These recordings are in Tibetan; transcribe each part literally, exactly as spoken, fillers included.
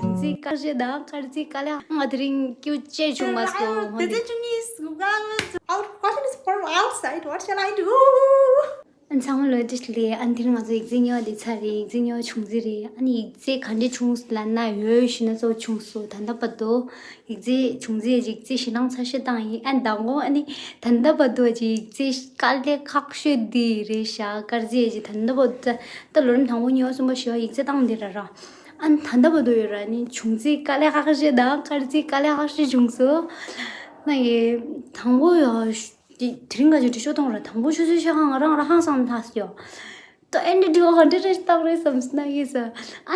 ཡིག་ཚད་དཀར་ཞེ་དང་དཀར་ཚིག་དཀའ་ལས་ང་དེ་རིང་སྐྱུ་ཅེ་བྱུང་མ་སོང་། ཧོ་འདི། Our question is from outside. What shall I do? ཨ་ཚང་མ་ལོ་བཀྲ་ཤིས་བདེ་ལེགས། ཨ་ནི་དེ་རིང་ང་ཚོ་ཡིག་ཚད་གཉིས་པ་དེ་ཚར་རེད། ཡིག་ཚད་གཉིས་པ་བྱུང་རྩིས་རེད། ཨ་ནི་ཡིག་ཚད་ག་འདྲས་བྱུང་ལབ་ན་ཡོད་ཞུས་ན་གཙོ་བོ་བྱུང་སོང་། ད་ལྟ་བར་དུ་ཡིག་ཚད་བྱུང་རྩིས་ཡིག་ཚད་ཞེ་དྲག་ཚ་ཤོས་བཏང་ཡིན། ཨ་མདང་དགོང་ཨ་ནི་ད་ལྟ་བར་དུ་ཡིག་ཚད་དཀའ་ལས་ཁག་ཤོས་འདི་རེད་ཤག་དཀར་རྩིས་ཡིག་ཚད་ད་ལྟ་བར་དུ་ད་ལོ་རིམ་དང་པོ་གཉིས་པ་གསུམ་པ་བཞི་པ་ཡིག་ཚད་བཏང་འདི་ར་ར། ཨ་ནི་ད་ལྟ་བར་དུ་ཡོད་ར། ཨ་ནི་བྱུང་རྩིས་དཀའ་ལས་ཁག་ཤོས་དང་དཀར་རྩིས་དཀའ་ལས་ཁག་ཤོས་བྱུང་སོང་། ང་ཡི་དང་པོ་ཡ། དེ་དེ་རིང་ག་ཅིག་འདྲི་ཤོག་གཏོང་ར། དང་པོ་ཆུ་ཚོད་ཤ་ཁང་ང་རང་ང་རང་ཧང་སང་ལྷག་སོ། ད་ཨེ་འདྲ་འདྲི་བ་ག་འདྲ་རེ་བཏང་རེད་བསམ་སོང་ཡིན་ས། ཨ་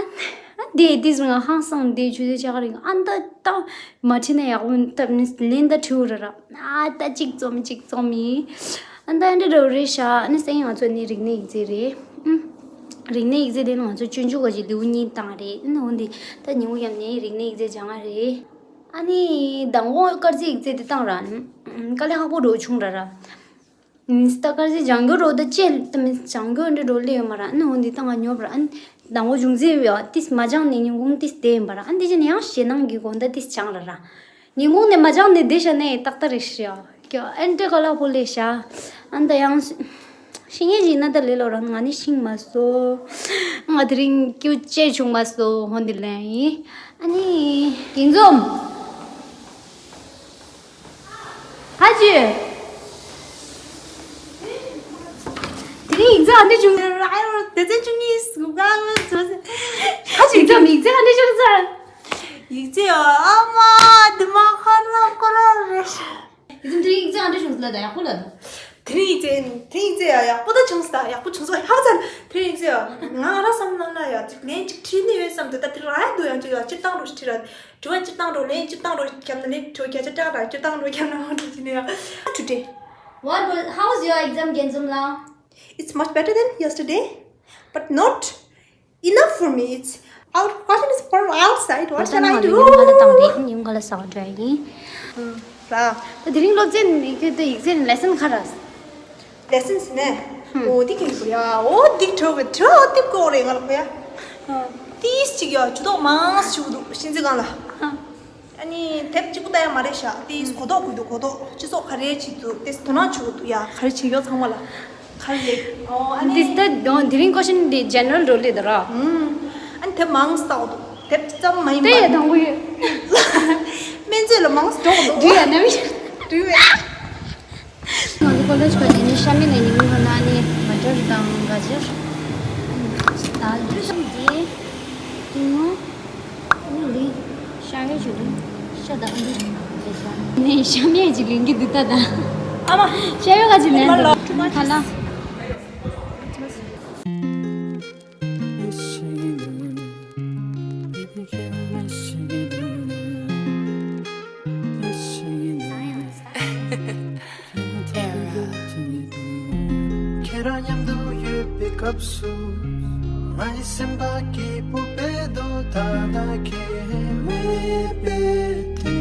ཨ་དེ་དེ་སོང་ང་ཧང་སང་དེ་ཆུ་ཚོད་ཤ་ཁ་རིང་ཨ་ད་ད་མ་ཁྲིད་ན་ཡག་པོ་ད་མི་ལན་ད་ཁྲིད་འོ་ར་ར། ཨ་ད་གཅིག་རྩོམ་གཅིག་རྩོམ་ཡིན། ཨ་ད་ཨེ་འདྲ་འདྲ་རེད་ཤག་ཨ་ནི་སེང་ང་ཚོ་ནི་རིག་གནས་ཡིག་ཚད་རེད། ཨུ། རིག་གནས་ཡིག་ཚད་དེ་ནི་ང་ཚོ་སྤྱོད་འཇུག་ག་ཅིག་ལེའུ་གཉིས་བཏང་རེད། ཨ་ནི་འོ་འདི་ད་ཉིན་གུང་ཡམ་ནས་རིག་གནས་ཡིག་ཚད་སྦྱང་ང་རེད། ཨ་ནི་མདང་དགོང་དཀར་རྩིས་ཡིག་ཚད་དེ་བཏང་ར། དཀའ་ལས་ཁག་པོ་འདྲ་བྱུང་ར་ར། ཨིན་སི་ཏ་དཀར་རྩིས་སྦྱང་རྒྱུ་འདྲ་ད་ཅེ་ད་མི་སྦྱང་རྒྱུ་འདྲ་འདྲ་སླེབས་ཡོད་མ་ར། ཨ་ནི་འོ་འདི་ད་ང་ཉོབ་ར། ཨ་ནི་མདང་དགོང་སྦྱོང་རྩིས་ཡོད་ཏིས་མ་སྦྱང་ནས་ཉིན་གུང་ཏིས་བསྡད་ཡིན་པ་ར། ཨ་ནི་དེ་བཞིན་ཡང་ཞེད་སྣང་གི་དགོང་དག་ཏིས་སྦྱང་ར་ར། ཉིན་གུང་ནས་མ་སྦྱང་ནས་བསྡད་བཞག་ནས་ཏག་ཏག་རེད་ཤག་ཀྱ་ཨན་ཏེ་ཀ་ལ་ཕོ་ལེ་ཤ། ཨན་ད་ཡང་ཤི་ངེས་ཤིག་ན་ད་ལེ་ལོ་རང་ང་ནི་ཤིང་མ་སོ། ང་དེ་རིང་སྐྱུ་ཅེ་བྱུང་མ་སོ་ཧོན་དེ་ལན་ཡིན། ཨ་ནི་དེ་འཛོམས། ཧ་ཅི། དེ་རིང་ཡིག་ཚད་ཨ་འདི་བྱུང་། དེ་ཚན་བཅུ་གཉིས་སུ་གང་ཚོ། ཧ་ཅི་ཡིག་ཚད་ཡིག་ཚད་ཨ་འདི་བྱུང་ཚར། ཡིག་ཚད་ཨ་མ་དེ་མ་ཁ་ར་ཁོ་ར་རེ། ཡིག་ཚད་དེ་རིང་ཡིག་ཚད་ཨ་འདི་བྱུང་ཚར་ལ་ད་ཡག་པོ་ལ་ད། དེ་རིང་ཡིག་ཚད་དེ་རིང་ཡིག་ཚད་ཡག་པོ་ད་བྱུང་ས་ད་ཡག་པོ་བྱུང་ས་ཧ་ཚ། དེ་རིང་ཡིག་ཚད་ང་ར་བསམ་ན་ལ་ཡ་ཅིག་ལན་ཅིག་ཁྲིད་ནི་ཡོད་བསམ་དུ་ད་དེ་ར་ཡ་འདུག་ཡང་ཅིག་ཡ་སྤྱིར་བཏང་རུ་ཁྲིད་ར། དྲི་བ་སྤྱིར་བཏང་རུ་ལན་སྤྱིར་བཏང་རུ་བརྒྱབ་ན་ལན་དྲི་བ་བརྒྱ་ཆ་བཀྲག་ར་སྤྱིར་བཏང་རུ་བརྒྱབ་ན་འོ་འདྲ་ཅིག་ནི་ཡ། Today. What was, how was your exam, Genzum la? It's much better than yesterday, but not enough for me. It's out, question is from outside. What shall I do? ཡུམ་ག་ལ་བཏང་རེད། ཡུམ་ག་ལ་ཟ་བ་འགྲོ་ཡིན། ར། ད་དེ་རིང་སློབ་ཚན་ནི་ཁྱོད་ད་ཡིག་ཚད་ནི་ལེ་སན་ག་ར། ལེ་སན་ནས། ཨོ་དེ་ཁྱོད་ཀྱི་ཡ་ཨོ་དེ་ཁྲོ་གི་ཁྲོ་དེ་ཀོ་རེ་ང་ལ་ཁོ་ཡ། ཏིས་ཅིག་ཡ་ཇུ་ཏོག་མང་སུ་ཞུ་གི་འདུག་ཤིན་ཙི་གང་ལ། ཨ་ནི་དེབ་གཅིག་པུ་ལྟ་ཡ་མ་རེད་ཤག་དེ་གོ་རྟོགས་དགོས་འདུག་གོ་རྟོགས་སྤྱི་ཚོགས་ག་རེ་བྱེད་འདུག་དེ་དོ་སྣང་བྱེད་དགོས་འདུག་ཡ་ག་རེ་བྱེད་ཡོད་ཚང་མ་ལ་ག་རེ་རེད། ཨོ་ཨ་ནི་འདི་ལྟ་དོན་དེ་རིང་ཀོ་ཤིན་འདི་ཇེ་ནེ་རལ་འགྲོ་ལེ་དོ་ར། ཨུམ། ཨ་ནི་དེབ་མང་སུ་ལྟ་དགོས་འདུག་དེབ་ཙམ་མ་ཡིན་པ། དེ་ཡ་དང་པོ་ཡོད། སྨན་རྩིས་ལ་མང་སུ་འགྲོ་དགོས་འདུག་འདི་ཡ་ནམ་ཡ། འདི་བས། ང་ཚོ་ཀོ་ལེཇ་ག་ནས་ནི་ཤ་མེད་ནས་ཉིན་མོ་ན་ནི་མ་ཏྲར་དང་ག་ཅར། ད་ལུས་སམ་དེ། ཏིང་མོ། ནི་ལི། ཤ་ཡོད་ཅིག་ལུས། ཤ་དང་ཨ་ལུས། ནས་ཤ་མེད་ཅིག་ལུས་ཀྱི་འདུག་ད་ད། ཨ་མ། ཤ་ཡོད་ག་ཅིག་ལུས་འདུག་ཁ་ལ། ཁྱེད་རང་མཉམ་དུ་ཡོད་པའི་སྐབས་སུ། ངའི་སེམས་པ་སྐྱིད་པོ་དཔེ་དོ་ད་ལྟ་ཁྱེད་མེད་པའི་དུས།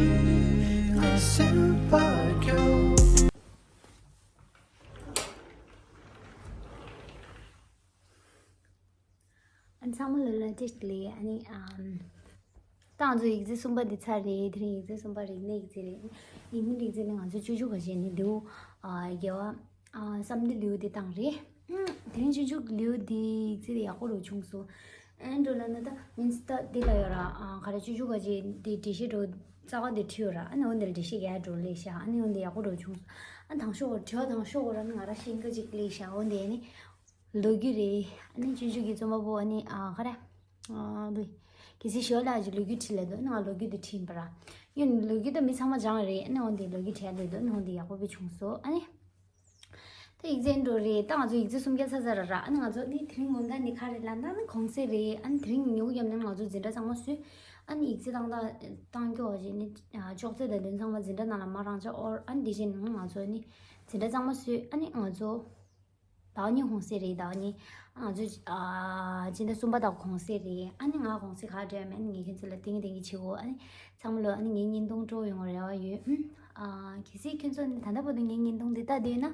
ངའི་སེམས་པ་སྐྱོ། ཨ་ཚང་མ་ལ་ལ་ཏིས་ལི། ཨ་ནི་ཨམ། ད་ང་ཚོ་ཡིག་ཚད་གསུམ་པ་འདི་ཚར་རེད། དེ་རིང་ཡིག་ཚད་གསུམ་པ་རིག་གནས་ཡིག་ཚད་རེད། རིག་གནས་ཡིག་ཚད་ནི་ང་ཚོ་སྤྱོད་འཇུག་ག་བྱས་ནས་ལེའུ་ཨ་རྒྱལ་བ་ཨ་བསམ་གཏན་ལེའུ་འདི་བཏང་རེད། ཨ་དེ་རིང་སྤྱོད་འཇུག་ལེའུ་འདི་ཡིག་ཚད་ཡག་པོ་རུ་བྱུང་སོང་། ཨེ་འགྲོ་ལ་ན་ད་མིན་སི་ད་འདི་ལ་ཡོད་ར། ཨ་ག་རེ་སྤྱོད་འཇུག་ག་བྱས་འདི་འགྲེལ་བཤད་འགྲོ་རྩ་བ་འདི་བྲིས་ཡོད་ར། ཨ་ནི་འོ་འདི་ལ་འགྲེལ་བཤད་རྒྱག་འགྲོ་ལེ་ཤ། ཨ་ནི་འོ་འདི་ཡག་པོ་རུ་བྱུང་སོང་། ཨ་དང་ཤོག་དྲི་བ་དང་ཤོག་ར་ནི་ང་ར་ཤེས་འགའ་ཅིག་ལེ་ཤ། འོ་འདི་ནི། ལོ་རྒྱུས་རེད། ཨ་ནི་སྤྱོད་འཇུག་གི་རྩོམ་པ་པོ་ཨ་ནི་ཨ་ག་རེ། ཨ་ལུས། གལ་སྲིད་ཞོ་ལ་ཅིག་ལོ་རྒྱུས་བྲིས་ལེ་འདུག་ཨ་ནི་ང་ལོ་རྒྱུས་དེ་བྲིས་ཡིན་པ་ར། ཡོད་ནི་ལོ་རྒྱུས་དེ་མི་ཚང་མ་སྦྱངས་རེད། ཨ་ནི་འོ་འདི་ལོ་རྒྱུས་བྲིས་ལེ་འདུག་ཨ་ནི་འོ་འདི་ཡག་པོ་དཔེ་བྱུང་སོང་ཨ་ནི། ད་ཡིག་ཚད་འགྲོ་རེད། ད་ང་ཚོ་ཡིག་ཚད་སུམ་བརྒྱ་ཚར་ཚར་ར་ར། ཨ་ནི་ང་ཚོ་ནི་དེ་རིང་ངོ་མདའ་ནི་ག་རེ་ལབ་ན་ནི་གུང་སེང་རེད། ཨ་ནི་དེ་རིང་ཉིན་གུང་ཡམ་ནི་ང་ཚོ་འཛིན་གྲྭ་གཙང་མ་བཟོས། ཨ་ནི་ཡིག་ཚད་བཏང་ད་བཏང་སྐྱོ་བ་ཞིག་ནི་ཅོག་ཙེ་དང་དེ་ཚང་མ་འཛིན་གྲྭ་ནང་ལ་མ་རང་ཅག་ཨོར། ཨ་ནི་དེ་བཞིན་ནི་ང་ཚོ་ནི་འཛིན་གྲྭ་གཙང་མ་བཟོས། ཨ་ནི་ང་ཚོ། ཟླ་བ་གཉིས་གུང་སེང་རེད། ཟླ་བ་གཉིས། ང་ཚོ་ཨ་སྤྱི་ཟླ་གསུམ་པ་དང་གུང་སེང་རེད། ཨ་ནི་ང་གུང་སེང་ག་འགྲོ་ཡ་མེད། ཨ་ནི་ངས་ཁྱོད་ཚོ་ལ་ཏིང་ངེ་ཏིང་ངེ་བྱེད་འོ། ཨ་ནི་ཚང་མ་ལོ་ཨ་ནི་ངའི་བརྙན་ཐུང་སྤྲོ་ཡོང་རེ་བ་ཡོད། ཨ་གལ་སྲིད་ཁྱོད་ཚོ་ནི་ད་ལྟ་བར་དུ་ངའི་བརྙན་ཐུང་འདི་ལྟ་བསྡད་ན།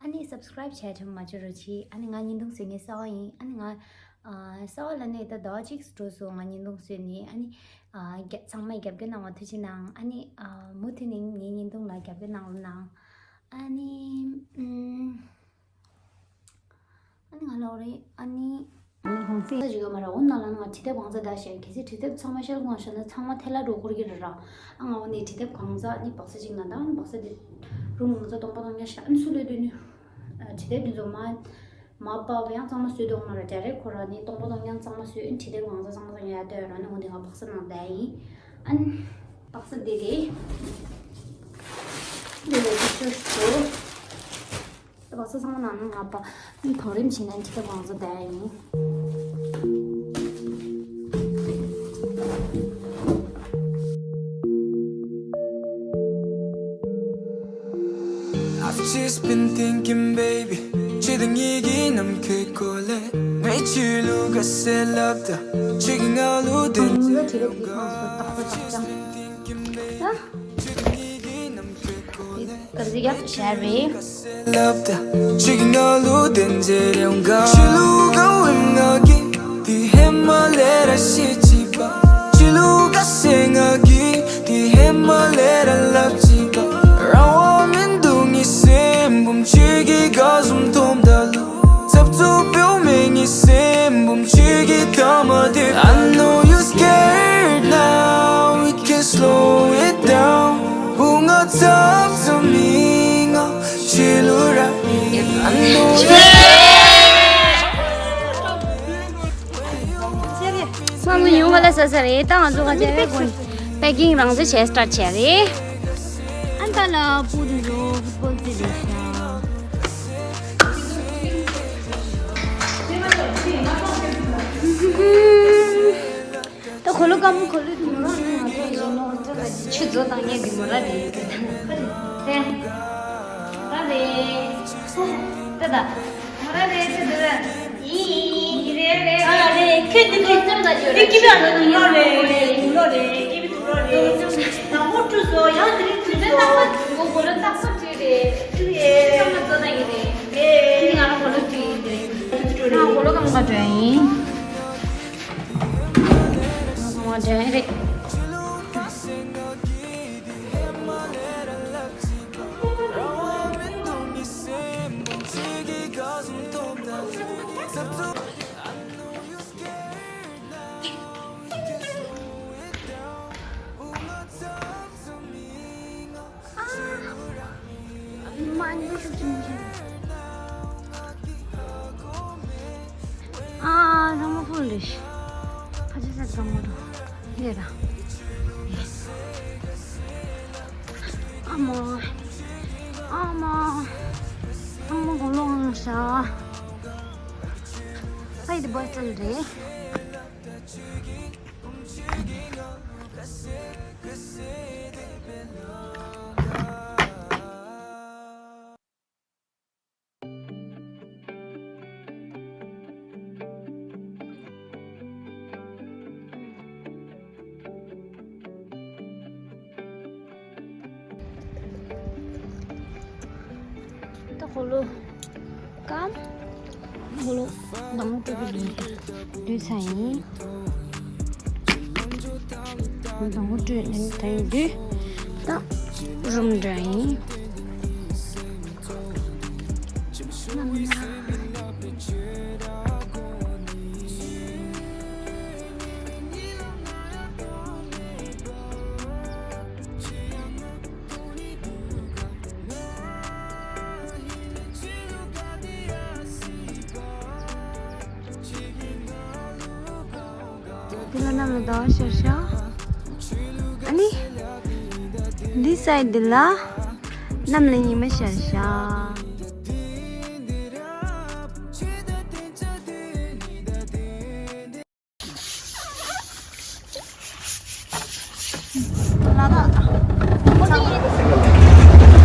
ཨ་ནི་སབ་སི་ཀ་རབ་བྱས་དྲན་མ་བརྗེད་རོགས་གྱིས། ཨ་ནི་ང་བརྙན་ཐུང་བཟོ་མཁན་གསར་པ་ཡིན། ཨ་ནི་ང་ ཨ། གསར་པ་ལབ་ནས་ད་ཟླ་བ་གཅིག་འགྲོ་སོང་ང་བརྙན་ཐུང་བཟོས་ནས། ཨ་ནི། ཨ། རྒྱ་ཚང་མས་རྒྱབ་སྐྱོར་གནང་བ་ཐུགས་རྗེ་གནང་། ཨ་ནི། ཨ། མུ་མཐུད་ནས་ངའི་བརྙན་ཐུང་ལ་རྒྱབ་སྐྱོར་གནང་རོགས་གནང་། ཨ་ནི། ཨམ། ཨ་ནི་ང་ལོག་རེད། ཨ་ནི། ཨ་ནི་གང་ཚེ་ཞིག་ཡོད་མ་རེད། འོ་ན་ལ་ང་བྲིས་དེབ་གང་ཚ་ད་བཤད། གལ་སྲིད་བྲིས་དེབ་ཚང་མ་ཤེལ་གོང་བཞག་ན་ཚང་མ་ཐལ་ལ་འགྲོ་གི་རེད་ར། ཨ། ང་འོ་ནས་བྲིས་དེབ་གང་ཚ་ནི་སྦག་ས་ཅིག་ན་ད་སྦག་ས་དེ་རུམ་གང་ཚ་སྟོང་པ་སྟོང་ཉ་ཤ་ཨ་ནི་སུ་ལས་དོན་ནི། ཨ། བྲིས་དེབ་དེ་ཚོ་མ་མ་པ་བ་ཡང་གཙང་མ་བཟོས་འདུག་མ་རེད། ཌའི་རེག་ཁོ་ར་ནི་སྟོང་པ་སྟོང་ཉ་གཙང་མ་བཟོས། ཨ་ནི་བྲིས་དེབ་གང་ཚ་གཙང་མ་གཙང་ཉ་ཡ་ལྟོས་ར་ནི་འོ་དེ་ང་སྦག་ས་ནང་བསྡད་ཡིན། ཨ་ནི་སྦག་ས་དེ་རེད། དེ་ལས་དེ་ཚོ་ཞུ། ད་བག་ཚ་ཚང་མ་ནང་ནང་ང་པ་ནི་གང་རིམ་བྱས་ན་འདི་ལྟ་བང་ཚ་བསྡད་ཡིན། I've just been thinking, baby. ཁྱེད་ཉིད་ཀྱི་ནམ་མཁའི་སྐོར་ལས། ངའི་ཆོས་ལུགས་ག་ཟེར་ལབ་ད། ཁྱེད་ཀྱི་ང་ལུགས་དེ། ཨང་། ལོ་དྲི་རབས་ཀྱི་ཁོངས་སུ་རྟག་པར་ཆགས་ཀྱང་། ད། དཀར་ཟས་རྒྱག་བྱ་རེད། ལབ་ད་ཅིག་ང་ལོ་དན་ཇེ་རེང་ག་ཆི་ལུ་ག་ཝིམ་ང་གི་དི་ཧེ་མ་ལེ་ར་ཤི་ཅི་པ། ཆི་ལུ་ག་སེ་ང་གི་དི་ཧེ་མ་ལེ་ར་ལབ་ཅི་པ། རང་དབང་མི་འདུག་ངའི་སེམས་བུམ་ཆུ་གི་ག་ཟུམ་ཐོམ་ད་ལུ། ཚབ་ཚུབ་པོ་མེད་ངའི་སེམས་བུམ་ཆུ་གི་ཐ་མ་དེ། I know you scared now, we can slow it down. བུ་ང་ཚབ་ཚུབ་མི་ང་ཆི་ལུ་ར་ཡིན། I know you scared. ང་ཚོ་ཡོང་ག་ལ་ས་ས་རེད། ད་ང་ཚོ་ག་ཅེ་རེད་གོ། པེ་ཀིང་རང་ཚོས་བྱས་སི་ཊར་ཊི་བྱས་རེད། ཨན་ད་ལ་པུ་རི་རོ་ཕུཊ་བོལ་ཙི་རེད་ཤག་ད་གོ་ལོ་ཀམ་གོ་ལོ་དུ་མོ་ར་ནི་ང་ཚོ་ཡོད་ནོ་ཧོ་སི་ཊེལ་ལ་ཆུ་ཚོད་དང་ཉེ་དུ་མོ་ར་རེད། དེ་ར་རེད། ད་ད་མོ་ར་རེད། ཆུ་ཚོད་ར་ཡིན་རེད་རེད། ཨ་རེད། ཁྱོད་འདི་འདྲ་ཙམ་ད་ཅོ་ར་ཁྱོད་ཀྱི་བ་ལ་དུ་ལོ་རེད། དུ་ལོ་རེད། ཀྱི་བི་དུ་ལོ་རེད། ནང་མོ་བཀྲུས་སོ། ཡང་དེ་རིང་བཀྲུས་སོ། ང་གོ་ལོ་རྟག་པར་བཀྲུས་རེད། བཀྲུས་རེད། ཚང་མ་ཚོ་ད་ཡིན་རེད། རེད། ང་རང་གོ་ལོ་བཀྲུས་ཡིན་རེད། ང་གོ་ལོ་གང་ག་འགྲོ་ཡིན། ང་གོ་ལོ་འགྲོ་ཡིན་རེད། ཨ། ཚང་མ་ཕུལ་རེད། ཁ་ཆེ་ས་ཚང་མ་རོ། ཡེ་ར། ཨ་མ། ཨ་མ། ཚང་མ་གོ་ལོ་ངང་ཤ། ཕ་ཡི་དེ་བ་ཙལ་རེད། ད་གོ་ལོ་ཀམ། གོ་ལོ་དང་པོ་སྤྲོད་པའི་ལུས་ལུས་ཚན་ཡིན། དང་པོ་སྤྲོད་ནས་ད་ཡིན་དུས་ད་རུམ་འདྲ་ཡིན། དེ་ལ་གནམ་ལ་ཟླ་བ་ཤར་ཤག་ཨ་ནི། འདི་སའི་འདི་ལ་གནམ་ལ་ཉི་མ་ཤར་ཤག